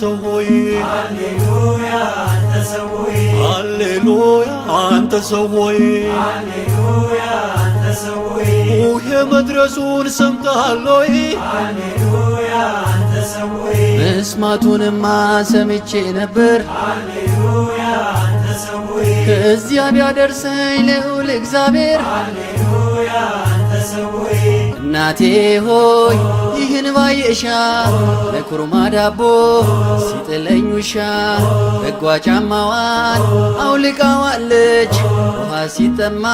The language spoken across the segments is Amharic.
ሰው ሆይ፣ ሃሌሉያ አንተ ሰው ሆይ፣ ሙሄ መድረሱን ሰምተሃል ሆይ? መስማቱንማ ሰምቼ ነበር፣ ከዚያ ቢያደርሰኝ ልዑል እግዚአብሔር። እናቴ ሆይ ይህን ባየሻ፣ ለኩርማ ዳቦ ሲጥለኝ ውሻ፣ በጓ ጫማዋን አውልቃዋለች፣ ውሃ ሲጠማ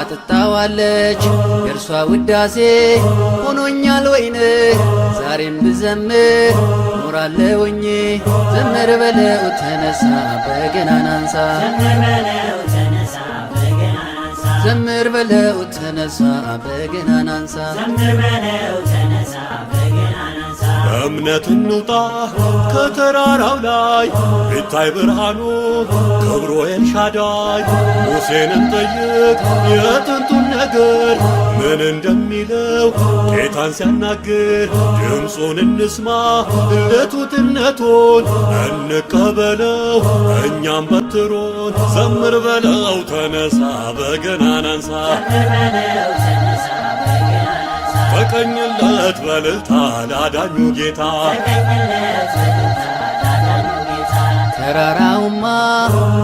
አጥጣዋለች። የእርሷ ውዳሴ ሆኖኛል ወይን፣ ዛሬም ብዘምር ኖራለሁኝ። ዘምር በለው ተነሳ በገናን አንሳ፣ ዘምር በለው ተነሳ በገናን አንሳ። በእምነት እንውጣ ከተራራው ላይ፣ ቢታይ ብርሃኑ ክብሩ ኤልሻዳይ። ሙሴን እንጠይቅ የጥንቱን ነገር፣ ምን እንደሚለው ጌታን ሲያናግር። ድምፁን እንስማ ልቱትነቱን፣ እንቀበለው እኛም በትሩን። ዘምር በለው ተነሳ በገናን አንሳ፣ ተቀኝለት በልልታ ላዳኙ ጌታ። ተራራውማ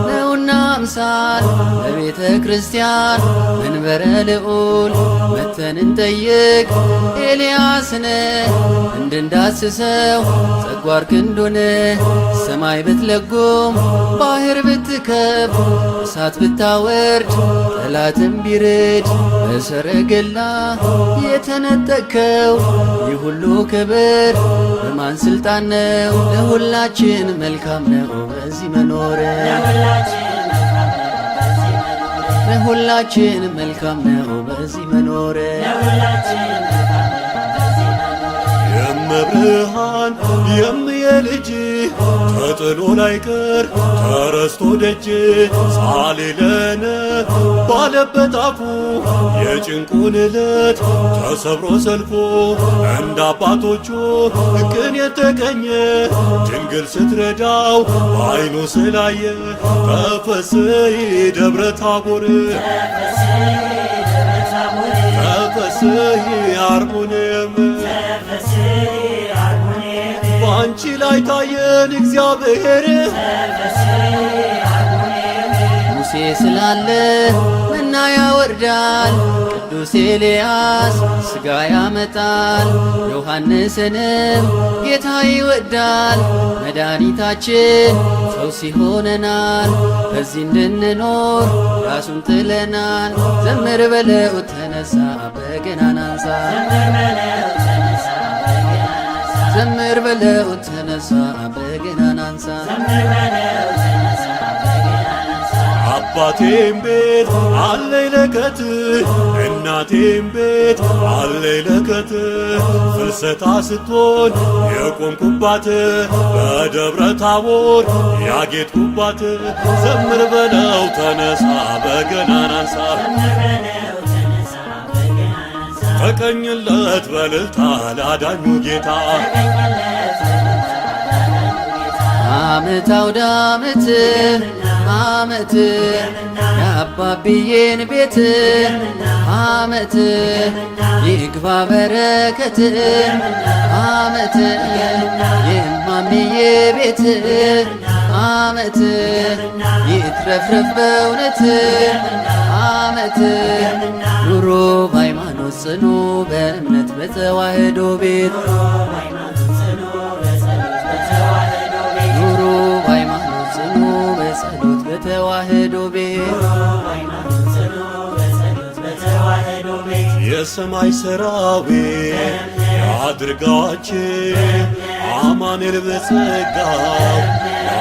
ነውና አምሳል በቤተ ክርስቲያን መንበረ ልዑል፣ መተን እንጠይቅ ኤልያስን፣ እንድንዳስሰው ጸጓር ክንዱን። ሰማይ ብትለጉም ባህር ብትከፍ፣ እሳት ብታወርድ ጠላትን ቢርድ፣ በሰረገላ የተነጠቅከው ይህ ሁሉ ክብር በማን ስልጣን ነው? ለሁላችን መልካም ነው በዚህ መኖር፣ ለሁላችን መልካም ነው በዚህ መኖር። የመብርሃን የምየልጅ ተጥሎ ላይቀር ተረስቶ ደጅ፣ ሳሊለነ ባለበት አፉ የጭንቁን ዕለት ተሰብሮ ሰልፎ፣ እንደ አባቶቹ ቅን የተቀኘ፣ ድንግል ስትረዳው በዓይኑ ስላየ። ተፈስሒ ደብረ ታቦር፣ ተፈስሒ አርሙንየም፣ በአንቺ ላይ ታየን እግዚአብሔር። ሙሴ ስላለ መና ያወርዳል፣ ቅዱስ ኤልያስ ሥጋ ያመጣል፣ ዮሐንስንም ጌታ ይወዳል። መድኃኒታችን ፈውስ ይሆነናል፣ በዚህ እንድንኖር ራሱን ጥለናል። ዘምር በለው ተነሳ በገናን አንሳ፣ ዘምር በለው ተነሳ በገናን አንሳ። አባቴም ቤት አለኝ ለከት፣ እናቴም ቤት አለኝ ለከት፣ ፍልሰታ ስትሆን የቆምኩባት፣ በደብረ ታቦር ያጌጥኩባት። ዘምር በለው ተነሳ በገናን አንሳ፣ ተቀኝለት በልልታ ላዳኙ ጌታ። ዓመት አውደ ዓመት ዓመት የአባብዬን ቤት፣ ዓመት ይግባ በረከት፣ ዓመት የማምዬ ቤት፣ ዓመት ይትረፍረፍ በእውነት፣ ዓመት ኑሮ በሃይማኖት ጽኑ በእምነት በተዋህዶ ቤት፣ ኑሮ በሃይማኖት ጽኑ በጸሎት በተዋህዶ ቤት። የሰማይ ሰራዊት ያድርጋችሁ፣ አማኑኤል በጸጋው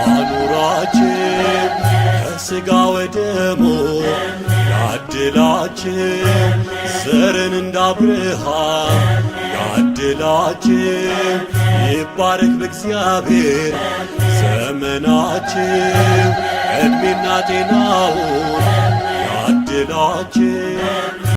ያኑራችሁ፣ ከሥጋ ወደሙ ያድላችሁ፣ ዘርን እንደ አብርሃም ያድላችሁ። ይባረክ በእግዚአብሔር ዘመናችሁ፣ ዕድሜና ጤናውን ያድላችሁ።